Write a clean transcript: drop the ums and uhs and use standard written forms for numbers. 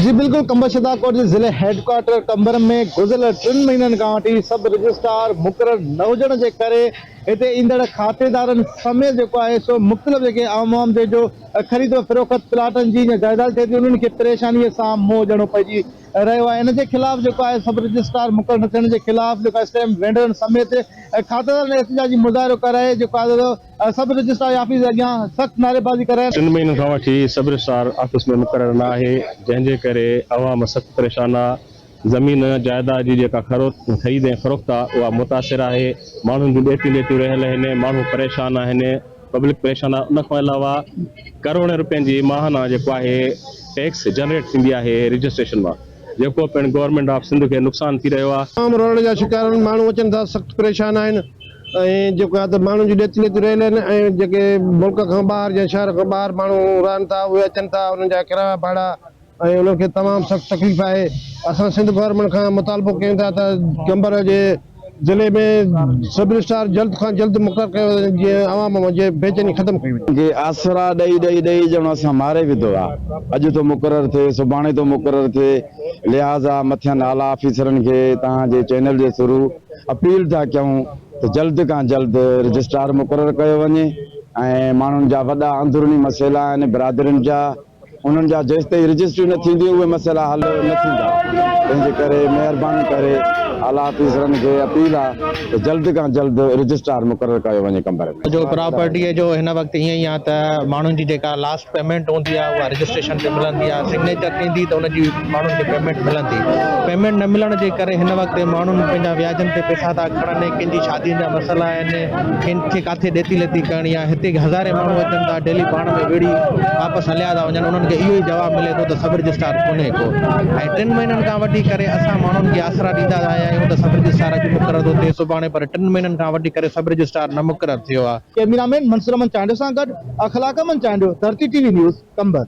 جي بلڪل قمبر شھدادڪوٽ جي ضلعي ھيڊ ڪوارٽر قمبر ۾ گذريل ٽن مھينن کان وٺي سب رجسٽرار مقرر نه ھجڻ جي ڪري ھتي ايندڙ کاتيدارن سميت جيڪو آھي سو مختلف جيڪي عام عوام جي جو خريد و فروخت پلاٽن جي يا جائيداد ٿئي ٿي انھن کي پريشاني سان منهن ڏيڻو پئجي رهيو آهي ان جي خلاف جيڪو آهي سب رجسٽرار مقرر نه ٿيڻ جي خلاف جيڪو آهي اسٽيمپ وينڊرن سميت کاتيدارن احتجاجي مظاهرو ڪرائي جيڪو آهي سب رجسٽرار آفيس اڳيان سخت نعريبازي ڪرائي. ٽن مهينن کان وٺي سب رجسٽرار آفيس ۾ مقرر نه آهي، جنهن جي ڪري عوام سخت پريشان آ، زمين جائيداد جي جيڪا خريد ۽ فروخت آ اها متاثر آهي، ماڻهن جون ڏيتيون ليتيون رهيل آهن، ماڻهو پريشان آهن، پبلڪ پريشان آ، ان کان علاوه ڪروڙين روپين جي ماهانه جيڪو آهي ٽيڪس جنريٽ ٿيندي آهي رجسٽريشن مان جيڪو پڻ گورنمينٽ آف سنڌ کي نقصان ٿي رهيو آ. عام رولڙي جا شڪار آهن، ماڻهو اچن ٿا سخت پريشان آهن. ۽ جيڪو آهي ته ماڻهن جون ڏيتي ليتيون رهيل آهن ۽ جيڪي ملڪ کان ٻاهر يا شهر کان ٻاهر ماڻهو رهن ٿا اهي اچن ٿا انهن جا ڪرايا ڀاڙا ۽ انهن کي تمام سخت تڪليف آهي اسان سنڌ گورنمينٽ کان مطالبو ڪيون ٿا ته قمبر جي ضلعي ۾ سب رجسٽرار جلد کان جلد مقرر ڪيو وڃي جيئن عوام جي بيچيني ختم ڪئي وڃي. کي آسرا ڏئي ڏئي ڏئي ڄڻ اسان ماري وڌو آ اڄ ٿو مقرر ٿئي سڀاڻي ٿو مقرر ٿئي لهٰذا مٿين اعليٰ آفيسرن کي توهان جي چينل جي ٿرو اپيل ٿا ڪيون ته جلد کان جلد رجسٽرار مقرر ڪيو وڃي ۽ ماڻهن جا وڏا اندروني مسئلا آهن برادرين جا انهن جا جيستائين رجسٽري نه ٿيندي اهي مسئلا حل نه ٿيندا تنهن جي ڪري مهرباني ڪري اعليٰ آفيسرن کي اپيل آ ته جلد کان جلد رجسٽرار مقرر ڪيو وڃي قمبر ۾. جو پراپرٽيء جو هن وقت ائين ئي آ ته ماڻهن جي جيڪا لاسٽ پيمينٽ هوندي آهي اها رجسٽريشن تي ملندي آهي سگنيچر ٿيندي ته ان جي ماڻهن کي پيمينٽ ملندي پيمينٽ نه ملڻ جي ڪري هن وقت ماڻهن پنهنجا وياجن تي پئسا ٿا کڻن ڪن جي شادين جا مسئلا آهن ڪن کي ڪاٿي ڏيتي ليتي ڪرڻي آهي هتي هزارين ماڻهو اچن ٿا ڊيلي پاڻ ۾ وڙهي واپس هليا ٿا وڃن انهن کي اهو ئي جواب ملي ٿو ته سب رجسٽرار ڪونهي ڪو ۽ ٽن مهينن کان وٺي ڪري اسان ماڻهن کي آسرا ڏيندا آيا آهيون ته سب رجسٽرار اڄ مقرر ٿو ٿئي سڀاڻي پر ٽن مهينن کان وٺي ڪري سب رجسٽرار نه مقرر ٿيو آهي. ڪئميرا مين منصور احمد چانڊيو سان گڏ Akhlaq Ahmed Chandio, Dharti T V news, Qambar.